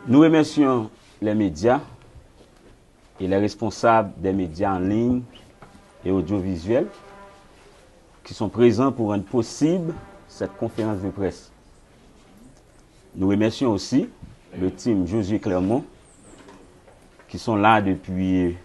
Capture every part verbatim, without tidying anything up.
Nous remercions les médias et les responsables des médias en ligne et audiovisuels qui sont présents pour rendre possible cette conférence de presse. Nous remercions aussi le team Josué Clermont qui sont là depuis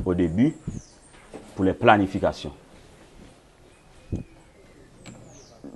au début pour les planifications.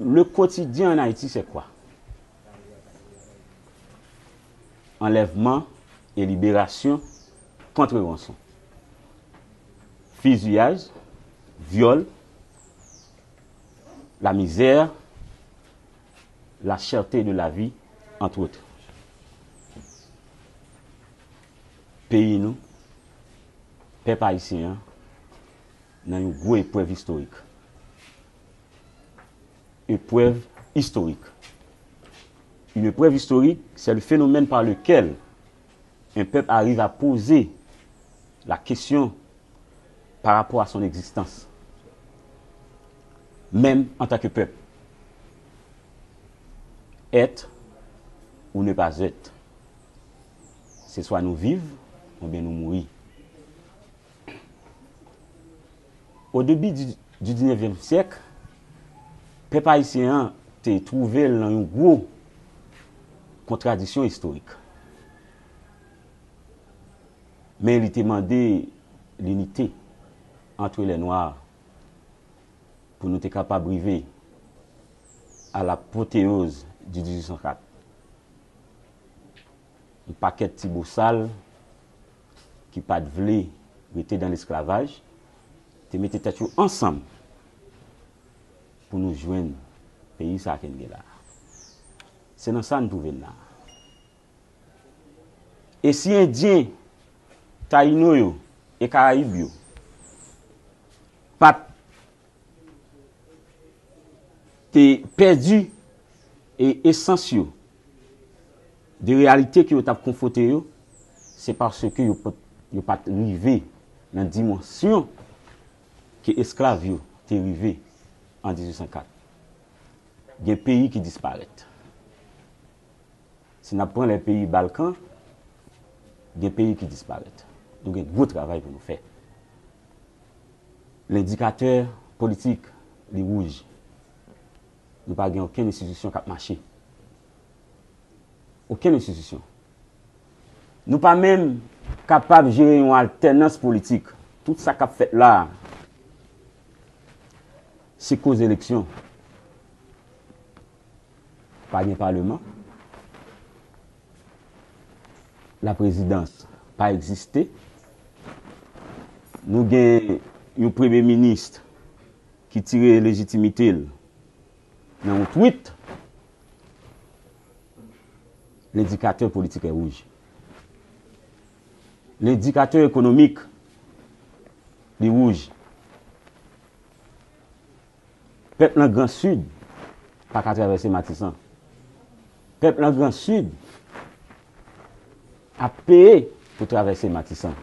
Le quotidien en Haïti, c'est quoi? Enlèvement et libération contre rançon. Fiziyaj, vyòl, la misère, la cherté de la vie, entre autres. Peyi nou, pèp ayisyen an, nan yon gwo eprèv istorik. Eprèv istorik. Une épreuve historique, c'est le phénomène par lequel un peuple arrive à poser la question par rapport à son existence, même en tant que peuple. Être ou ne pas être. C'est soit nous vivons, ou bien nous mourir. Au début du, du dix-neuvième siècle, pèp ayisyen an te twouve l nan yon gwo kontradisyon istorik. Men li te mande linite entre les Noirs pou nou te kapab rive à l'apothéose du dix-huit cent quatre. Yon pakèt ti bosal ki pa t vle rete nan lesklavaj te mete tèt yo ansanm pou nou jwenn peyi sa ke n gen la. Se nan sa n twouve n la. E si Endyen, Tayino yo e Karayib yo pa t te pèdi e esans yo de reyalite ke yo t ap konfwonte yo, se paske yo pa t, yo pa t rive nan dimansyon ke esklav yo te rive an dizwit san kat. Gen peyi ki disparèt. Si n ap pran lè peyi Balkan, gen peyi ki disparèt. Nou gen gwo travay pou nou fè. Lendikatè politik, li wouj. Nou pa gen okenn enstitisyon k ap mache. Okenn enstitisyon. Nou pa menm kapab jere yon altènans politik. Tout sa k ap fèt la a, se koz eleksyon. Pa gen paleman. Laprezidans pa egziste. Nou gen yon premye minis ki tire lejitimite l nan yon twit. Lendikatè politik è wouj. Lendikatè ekonomik, li wouj. Pèp nan Gran Sid pa ka travèse Matisan. Pèp nan Gran Sid ap peye pou travèse Matisan.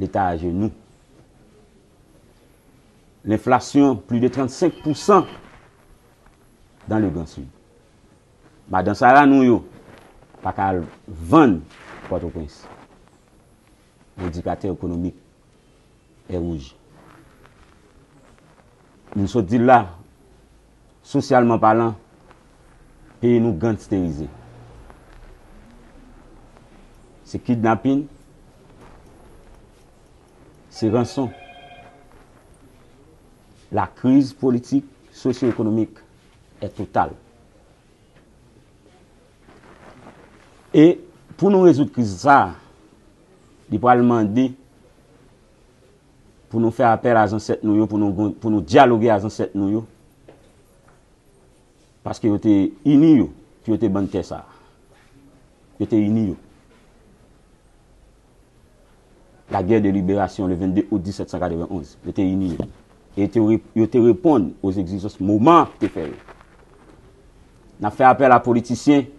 Leta ajenou. Lenflasyon, plis de trannsenk pousan dans le Grand Sud. Madan Sara nou yo pa ka al vann Pòtoprens. Endikatè ekonomik è wouj. Nou sot di l la, sosyalman palan, peyi nou gangsterize. Se kidnapin, se ranson. La crise politique socio-économique est totale. E pou nou rezoud kriz sa a, li pral mande pou nou fè apèl a zansèt nou yo, pou nou, pou nou dyaloge a zansèt nou yo, paske yo te ini yo, pou yo te ban n tè sa a. Yo te ini yo. La guerre de libération, le vingt-deux août dix-sept cent quatre-vingt-onze, yo te ini yo. E te re-, yo te reponn aux exigences moman te fè yo. N ap fè apèl a politisyen,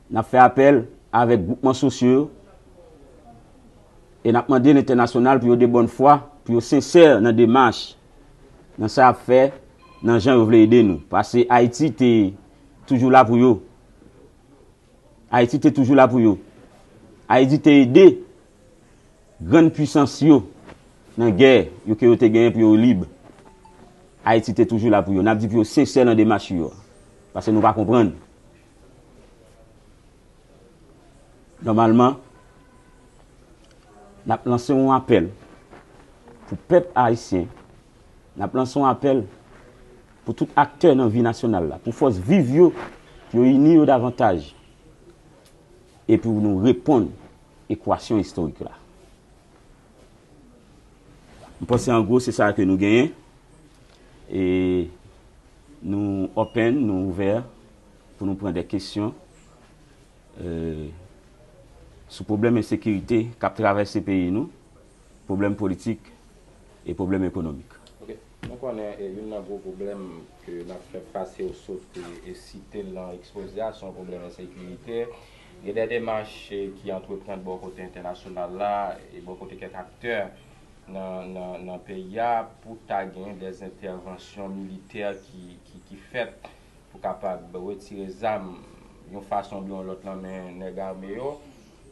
n ap fè apèl avèk gwoupman sosyo yo, e n ap mande lentènasyonal pou yo de bòn fwa, pou yo sensè nan demach, nan sa y ap fè, nan jan yo vle ede nou. Paske Ayiti te toujou la pou yo. Ayiti te toujou la pou yo. Ayiti te ede grann pwisans yo nan gè yo ke yo te genyen pou yo lib. Ayiti te toujou la pou yo. N ap di pou yo sensè nan demach yo. Paske nou pa konprann. Nòmalman, n ap lanse yon apèl pou pèp ayisyen. N ap lanse yon apèl pou tout aktè nan vi nasyonal la, pou fòs viv yo, pou yo ini yo davantaj, epi pou nou reponn ekwasyon istorik la. M panse an gwo se sa ke nou genyen. E nou open, nou ouvè pou nou pran de kesyon, e, sou pwoblèm ensekirite k ap travèse peyi nou, pwoblèm politik e pwoblèm ekonomik. Ok. Nou konnen, e, youn nan gwo pwoblèm ke n ap fè fas, e w sot, e, e site l nan ekspoze a, se yon pwoblèm ensekirite. Gen de demach, e, ki antreprann bò kote entènasyonal la e bò kote kèk aktè nan, nan, nan peyi a pou ta gen de entèvansyon militè ki, ki, ki fèt pou kapab retire zam yon fason oubyen yon lòt nan men nèg ame yo.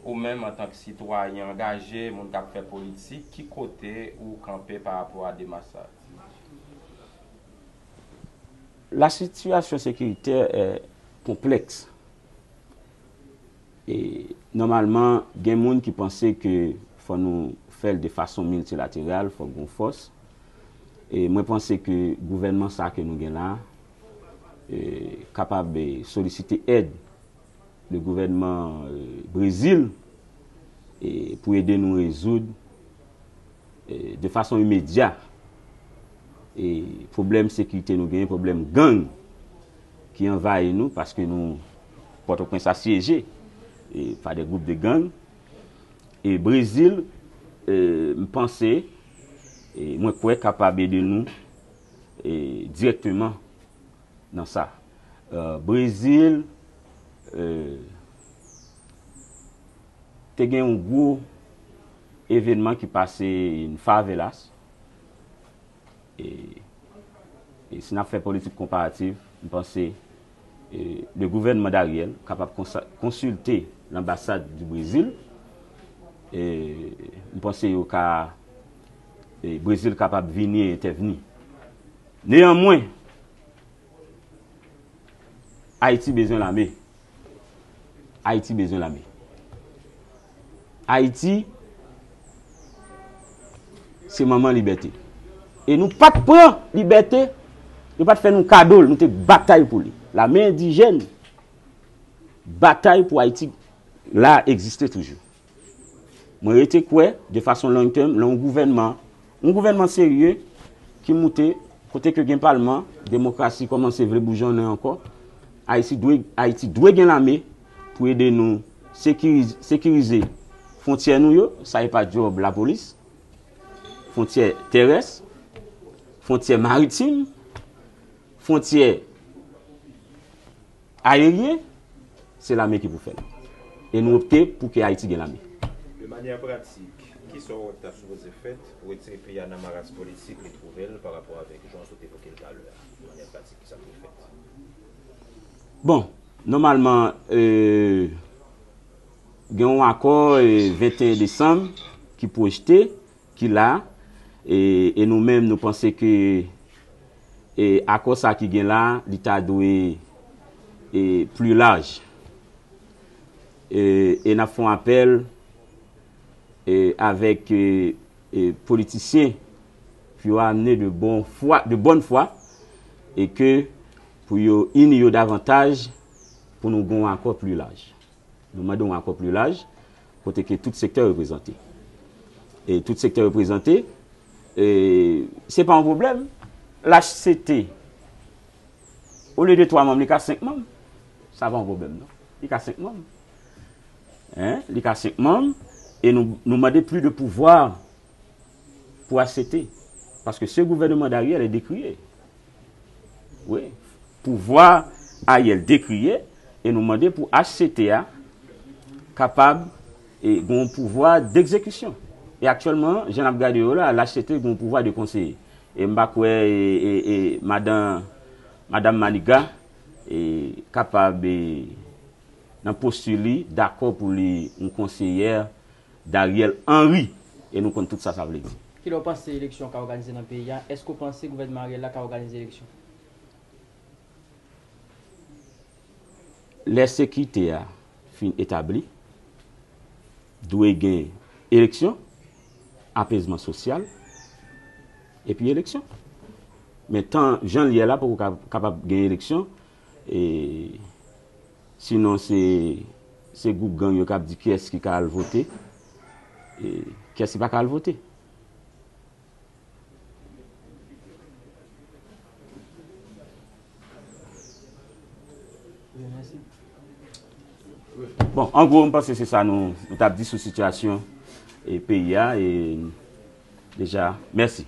Ou menm, antanke sitwayen angaje, moun k ap fè politik, ki kote ou kanpe pa rapò a demach sa a? La situation sécuritaire est complexe. E, nòmalman, gen moun ki panse ke fò nou fè l de fason miltilateral, fòk gon fòs. E mwen panse ke gouvènman sa ke nou gen la, e, kapab, e, solisite èd le gouvènman, e, Brezil, e, pou ede nou rezoud, e, de fason imedya, e, pwoblèm sekirite nou genyen, pwoblèm gang ki anvayi nou, paske nou, Pòtoprens asyeje, e, pa de gwoup de gang. E Brezil, e, m panse, e, mwen kwè kapab ede nou, e, dirèkteman nan sa. E, Brezil, e, te gen yon gwo evenman ki pase nan favelas. E, e si n ap fè politik konparatif, m panse, e, le gouvènman Dariel kapab konsa-, konsilte lanbasad di Brezil. E, m panse yo ka, e, Brezil kapab vini entèvni. Neyanmwen, Ayiti bezwen lame. Ayiti bezwen lame. Ayiti se manman libète. E nou pa t pran libète, yo pa t fè nou kado l, nou te batay pou li. Lame endijèn batay pou Ayiti la egziste toujou. Mwen rete kwè, de fason long term, lè yon gouvènman, yon gouvènman serye, ki moute, kote ke gen palman, demokrasi kòmanse vle boujonnen ankò, Ayiti dwe, Ayiti dwe gen lame pou ede nou sekiriz-, sekirize fwontyè nou yo, sa e pa djòb lapolis, fwontyè terès, fwontyè maritim, fwontyè ayeryen, se lame ki pou fè l. E nou opte pou ke Ayiti gen lame. De manyè pratik, kisa w wè k ta sipoze fèt pou retire peyi a nan maraz politik li twouve l pa rapò avèk jan w sot evoke l talè a? De manyè pratik, kisa k dwe fèt? Bon, nòmalman, e, gen yon akò, e, venteyen desanm ki pwojte, ki la, e, e nou menm, nou panse ke, e, akò sa ki gen la, li ta dwe, e, pli laj. E, e n ap fè yon apèl, e, avèk, e, e, politisyen pou yo amenn de bon fwa, de bòn fwa, e ke pou yo ini yo davantaj pou nou gen yon akò pli laj. Nou mande yon akò pli laj, kote ke tout sektè reprezante. E tout sektè reprezante, e se pa yon pwoblèm. L H C T, olye de twa manm, li ka senk manm. Sa pa yon pwoblèm, non. Li ka senk manm. Hein? Li ka senk manm. E nou, nou mande plis de pouvwa pou H C T. Paske se gouvènman Dariel e dekriye. Wi. Pouvwa Ariel dekriye e nou mande pou H C T a kapab e gen yon pouvwa degzekisyon. E aktyèlman, jan n ap gade yo la, L H C T gen yon pouvwa de konseye. E m pa kwè e, e, e madan, madan Maniga e, kapab, e, nan posti li, dakò pou li yon konseyè Dariel Henry. E nou konn tout sa sa vle di. Kilè w panse eleksyon ka òganize nan peyi a? Èske w panse gouvènman Ariel la ka òganize eleksyon? Lè sekirite a fin etabli, dwe gen eleksyon, apezman sosyal, epi eleksyon. Men tan jan l ye la, poko ka- kapab gen eleksyon. E, sinon, se, se gwoup gang yo k ap di kiyès ki ka al vote, e, kiyès ki pa ka al vote. Bon, an gwo, m panse se sa nou, nou t ap di sou sitiyasyon e peyi a. E deja, mèsi.